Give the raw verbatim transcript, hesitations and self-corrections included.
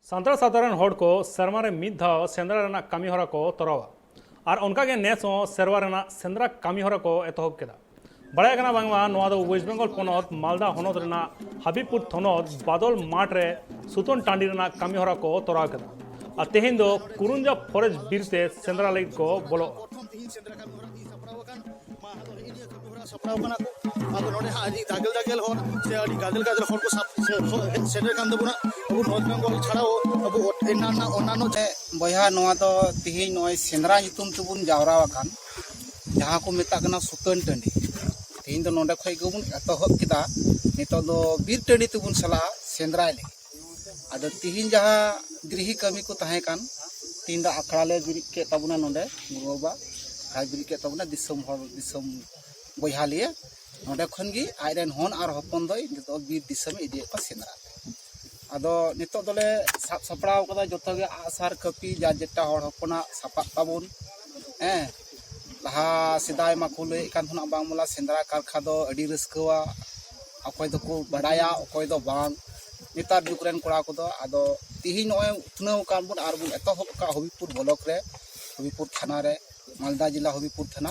ᱥᱟᱱᱛᱟᱲ ᱥᱟᱶᱛᱟ ᱨᱮᱱ ᱦᱚᱲ ᱠᱚ ᱥᱮᱨᱢᱟ ᱨᱮ ᱢᱤᱫ ᱫᱷᱟᱣ ᱥᱮᱸᱫᱽᱨᱟ ᱨᱮᱱᱟᱜ ᱠᱟᱹᱢᱤ ᱦᱚᱨᱟ ᱠᱚ ᱛᱚᱨᱟᱣᱟ᱾ ᱟᱨ ᱚᱱᱠᱟ ᱜᱮ ᱱᱮᱥ ᱦᱚᱸ ᱥᱮᱨᱣᱟ ᱨᱮᱱᱟᱜ ᱥᱮᱸᱫᱽᱨᱟ ᱠᱟᱹᱢᱤ ᱦᱚᱨᱟ ᱠᱚ ᱮᱛᱚᱦᱚᱵ ᱠᱮᱫᱟ᱾ ᱵᱟᱲᱟᱭ ᱠᱟᱱᱟ ᱵᱟᱝᱢᱟ ᱱᱚᱣᱟ ᱫᱚ ᱳᱭᱮᱥᱴ ᱵᱮᱝᱜᱚᱞ ᱯᱚᱱᱚᱛ ᱢᱟᱞᱫᱟ ᱦᱚᱱᱚᱛ ᱨᱮᱱᱟᱜ ᱦᱟᱵᱤᱵᱽᱯᱩᱨ ᱛᱷᱚᱱᱚᱛ ᱵᱟᱫᱚᱞ ᱢᱟᱴᱷ ᱨᱮ ᱥᱩᱛᱟᱹᱱ ᱴᱟᱺᱰᱤ ᱨᱮᱱᱟᱜ ᱠᱟᱹᱢᱤ ᱦᱚᱨᱟ ᱠᱚ ᱛᱚᱨᱟᱣ ᱠᱮᱫᱟ᱾ ᱟᱨ ᱛᱮᱦᱮᱧ ᱫᱚ ᱠᱩᱨᱩᱧᱡᱟ ᱯᱷᱚᱨᱮᱥᱴ ᱵᱤᱨ ᱛᱮ ᱥᱮᱸᱫᱽᱨᱟ ᱞᱟᱹᱜᱤᱫ ᱠᱚ ᱵᱚᱞᱚᱜᱼᱟ᱾ ᱛᱮᱦᱮᱧ ᱥᱮᱸᱫᱽᱨᱟ ᱠᱟᱹᱢᱤ ᱦᱚᱨᱟ ᱤᱧ ᱥᱟᱯᱲᱟᱣ ᱟᱠᱟᱱ᱾ ᱢᱟ ᱟᱫᱚ ᱦᱮᱸᱜᱼᱮ ᱱᱤᱭᱟᱹ ᱠᱟᱹᱢᱤ ᱦᱚᱨᱟ ᱥᱟᱯᱲᱟᱣ ᱠᱟᱱᱟ ᱠᱚ᱾ ᱟᱫᱚ ᱱᱚᱰᱮ ᱦᱟᱸᱜ ᱟᱹᱰᱤ ᱜᱟᱫᱮᱞ ᱜᱟᱫᱮᱞ ᱦᱚᱲ ᱥᱮ ᱟᱹᱰᱤ ᱜᱟᱫᱮᱞ ᱜᱟᱫᱮᱞ ᱦᱚᱲ ᱠᱚ ᱥᱟᱵ ᱥᱮ ᱦᱮᱡ ᱥᱮᱴᱮᱨ ᱠᱟᱱ ᱛᱟᱵᱚᱱᱟ᱾ ᱟᱵᱚ ᱱᱚᱨᱛᱷ ᱵᱮᱝᱜᱚᱞ ᱪᱷᱟᱲᱟᱣ ᱟᱵᱚ ᱚᱱᱱᱟᱱᱚ ᱚᱱᱱᱟᱱᱚ ᱡᱮ ᱵᱚᱭᱦᱟ, ᱱᱚᱣᱟ ᱫᱚ ᱛᱤᱦᱤᱧ ᱱᱚᱜᱼᱚᱭ ᱥᱮᱸᱫᱽᱨᱟ ᱧᱩᱛᱩᱢ ᱛᱮᱵᱚᱱ ᱡᱟᱣᱨᱟ ᱟᱠᱟᱱ, ᱡᱟᱦᱟᱸ ᱠᱚ ᱢᱮᱛᱟᱜ ᱠᱟᱱᱟ ᱥᱩᱛᱟᱹᱱ ᱴᱟᱺᱰᱤ᱾ ᱛᱤᱦᱤᱧ ᱫᱚ ᱱᱚᱰᱮ ᱠᱷᱚᱡ ᱜᱮᱵᱚᱱ ᱮᱛᱚᱦᱚᱵ ᱠᱮᱫᱟ᱾ ᱱᱤᱛᱚᱜ ᱫᱚ ᱵᱤᱨ ᱴᱟᱺᱰᱤ ᱛᱮᱵᱚᱱ ᱪᱟᱞᱟᱜᱼᱟ ᱥᱮᱸᱫᱽᱨᱟᱭ ᱞᱟᱹᱜᱤᱫ᱾ ᱟᱫᱚ ᱛᱤᱦᱤᱧ ᱡᱟᱦᱟᱸ ᱜᱨᱤᱦᱤ ᱠᱟᱹᱢᱤ ᱠᱚ ᱛᱟᱦᱮᱸ ᱠᱟᱱ, ᱛᱤᱦᱤᱧ ᱫᱚ ᱟᱠᱷᱲᱟ ᱞᱮ ᱵᱮᱨᱮᱫ ᱠᱮᱫ ᱛᱟᱵᱚᱱᱟ ᱱᱚᱰᱮ ᱜᱩᱨᱩ ᱵᱟᱵᱟ ᱟᱠᱷᱲᱟᱭ ᱵᱮᱨᱮᱫ ᱠᱮᱫ ᱛᱟᱵᱚᱱᱟ ᱫᱤᱥᱚᱢ ᱦᱚᱲ, ᱫᱤᱥᱚᱢ ᱵᱚᱭᱦᱟ ᱞᱤᱭᱮ᱾ ᱱᱚᱰᱮ ᱠᱷᱚᱱ ᱜᱮ ᱟᱡ ᱨᱮᱱ ᱦᱚᱱ ᱟᱨ ᱦᱚᱯᱚᱱ ᱫᱚᱭ ᱱᱤᱛᱚᱜ ᱵᱤᱨ ᱫᱤᱥᱚᱢᱮ ᱤᱫᱤᱭᱮᱫ ᱠᱚᱣᱟ ᱥᱮᱸᱫᱽᱨᱟ ᱛᱮ᱾ ᱟᱫᱚ ᱱᱤᱛᱚᱜ ᱫᱚᱞᱮ ᱥᱟᱵ ᱥᱟᱯᱲᱟᱣ ᱠᱟᱫᱟ ᱡᱚᱛᱚ ᱜᱮ ᱟᱜᱼᱥᱟᱨ ᱠᱟᱹᱯᱤ ᱡᱟᱨ ᱡᱮᱴᱟ ᱦᱚᱲ ᱦᱚᱯᱚᱱᱟᱜ ᱥᱟᱯᱟᱵ ᱛᱟᱵᱚᱱ᱾ ᱦᱮᱸ, ᱞᱟᱦᱟ ᱥᱮᱫᱟᱭ ᱢᱟᱠᱚ ᱞᱟᱹᱭᱮᱫ ᱠᱟᱱ ᱛᱟᱦᱮᱱᱟ ᱵᱟᱝ ᱵᱚᱞᱟ ᱥᱮᱸᱫᱽᱨᱟ ᱠᱟᱨᱠᱷᱟ ᱫᱚ ᱟᱹᱰᱤ ᱨᱟᱹᱥᱠᱟᱹᱣᱟ, ᱚᱠᱚᱭ ᱫᱚᱠᱚ ᱵᱟᱰᱟᱭᱟ ᱚᱠᱚᱭ ᱫᱚ ᱵᱟᱝ᱾ ᱱᱮᱛᱟᱨ ᱡᱩᱜᱽ ᱨᱮᱱ ᱠᱚᱲᱟ ᱠᱚᱫᱚ ᱟᱫᱚ ᱛᱤᱦᱤᱧ ᱱᱚᱜᱼᱚᱭ ᱩᱛᱱᱟᱹᱣ ᱟᱠᱟᱱ ᱵᱚᱱ ᱟᱨ ᱵᱚᱱ ᱮᱛᱚᱦᱚᱵ ᱟᱠᱟᱫ ᱦᱚᱵᱤᱵᱽᱯᱩᱨ ᱵᱞᱚᱠ ᱨᱮ, ᱦᱚᱵᱤᱵᱽᱯᱩᱨ ᱛᱷᱟᱱᱟ ᱨᱮ, ᱢᱟᱞᱫᱟ ᱡᱮᱞᱟ ᱦᱚᱵᱤᱵᱽᱯᱩᱨ ᱛᱷᱟᱱᱟ